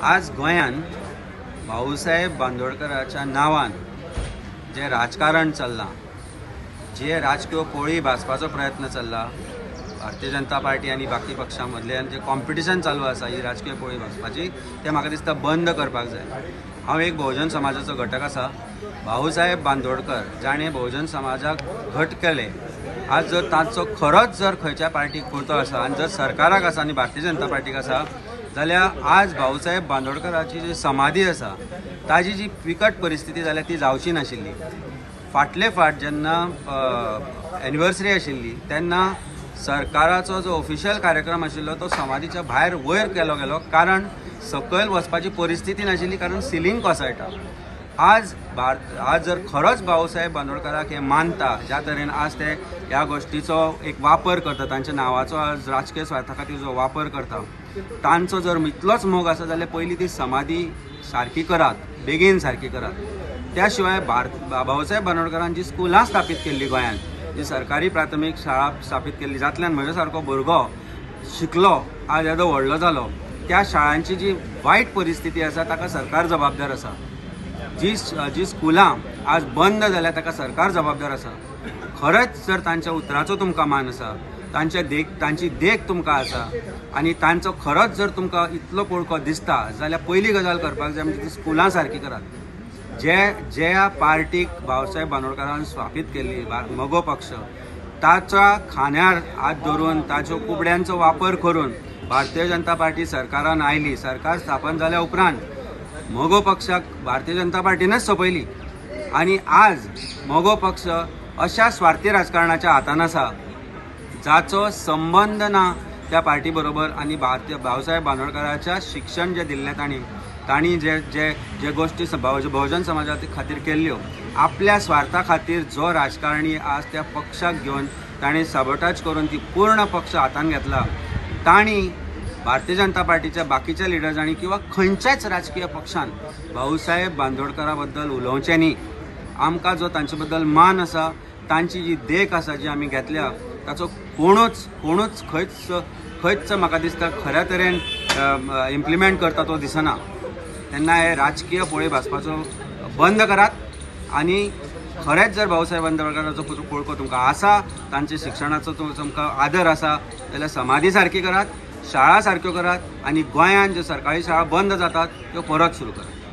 आज गोंयान भाऊसाहेब बांदोडकराच्या नांवान जें राजकारण चल्लां, जे राजकीय पोळी भाजपाचो प्रयत्न चल्ला, भारतीय जनता पार्टी आनी बाकी पक्षां मदल्यान जें कॉम्पिटिशन चालू आसा ही राजकीय पोळी भाजपाची, तें म्हाका दिसता बंद करपाक जाय. हांव एक बहुजन समाजाचो घटक आसा. भाऊसाहेब बांदोडकर जाणें बहुजन समाजाक घट केलें, आज जर तांचो खरोच जर खंयच्या पार्टीक पुरतो आसा आनी जर सरकाराक आसा आनी भारतीय जनता पार्टीक आसा जाल्यार आज भाऊसाहेब बांदोडकराची जी समाधी आसा ताजी जी विकट परिस्थिती जाल्या ती जावची नाशिल्ली. फाटले फाट जेन्ना एनिवर्सरी आशिल्ली तेन्ना सरकाराचो जो ऑफिशियल कार्यक्रम आशिल्लो तो समाधीच्या भायर वयर केलो गेलो, कारण सकयल वचपाची परिस्थिती नाशिल्ली, कारण सिलींग कोसळटा. आज आज जर खरोच भाऊसाहेब बांदोडकराक हे मानता, ज्या तरेन आज ते ह्या गोश्टीचो एक वापर करता, तांच्या नांवाचो आज राजकीय स्वार्था खातीर जो वापर करता, तांचो जर इतलोच मोग आसा जाल्यार पयलीं ती समाधी सारकी करात, बेगीन सारकी करात. त्या शिवाय भाऊसाहेब बांदोडकरान जी स्कुलां स्थापीत केल्ली गोंयांत, जी सरकारी प्राथमीक शाळा स्थापीत केल्ली, जातल्यान म्हज्या सारको भुरगो शिकलो, आज येदो व्हडलो जालो, त्या शाळांची जी वायट परिस्थिती आसा ताका सरकार जबाबदार आसा. जी जी स्कुलां आज बंद जाल्या ताका सरकार जबाबदार आसा. खरेंच जर तांच्या उतराचो तुमकां मान आसा, तांच्या देख तांची देख तुमकां आसा आनी तांचो खरोच जर तुमकां इतलो पोळको दिसता जाल्यार पयली गजाल करपाक जाय म्हणजे ती स्कुलां सारकी करात. जे ज्या पार्टीक भाऊसाहेब बांदोडकरान स्थापीत केल्ली मगो पक्ष, ताच्या खांद्यार हात धरून ताच्यो कुबड्यांचो वापर करून भारतीय जनता पार्टी सरकारान आयली. सरकार स्थापन जाल्या उपरांत मगो पक्षाक भारतीय जनता पार्टीनच सोंपयली आनी आज मगो पक्ष अशा स्वार्थी राजकारणाच्या हातान आसा जाचो संबंद ना त्या पार्टी बरोबर. आनी भारतीय भाऊसाहेब बांदोडकराच्या शिक्षण जें दिल्लें तांणी तांणी जे जे जे गोश्टी बहुजन समाजा खातीर केल्ल्यो, आपल्या स्वार्था खातीर जो राजकारणी आज त्या पक्षाक घेवन ताणें सबोटाज करून ती पूर्ण पक्ष हातान घेतला, तांणी भारतीय जनता पार्टीच्या बाकीच्या लिडर्सांनी किंवा खंयच्याच राजकीय पक्षान भाऊसाहेब बांदोडकरा बद्दल उलोवचें न्ही. आमकां जो तांचे बद्दल मान आसा, तांची जी देख आसा जी आमी घेतल्या, ताचो कोणूच कोणूच खंयच खंयच म्हाका दिसता खऱ्या तरेन इम्प्लिमेंट करता तो दिसना. तेन्ना हे राजकीय पोळी भाजपाचो बंद करात आनी खरेंच जर भाऊसाहेब बांदोडकराचो पोळको तुमकां आसा, तांच्या शिक्षणाचो तुमकां आदर आसा जाल्यार समाधी सारकी करात, शाळा सारक्यो करात आनी गोंयांत ज्यो सरकारी शाळा बंद जातात त्यो परत सुरू करात.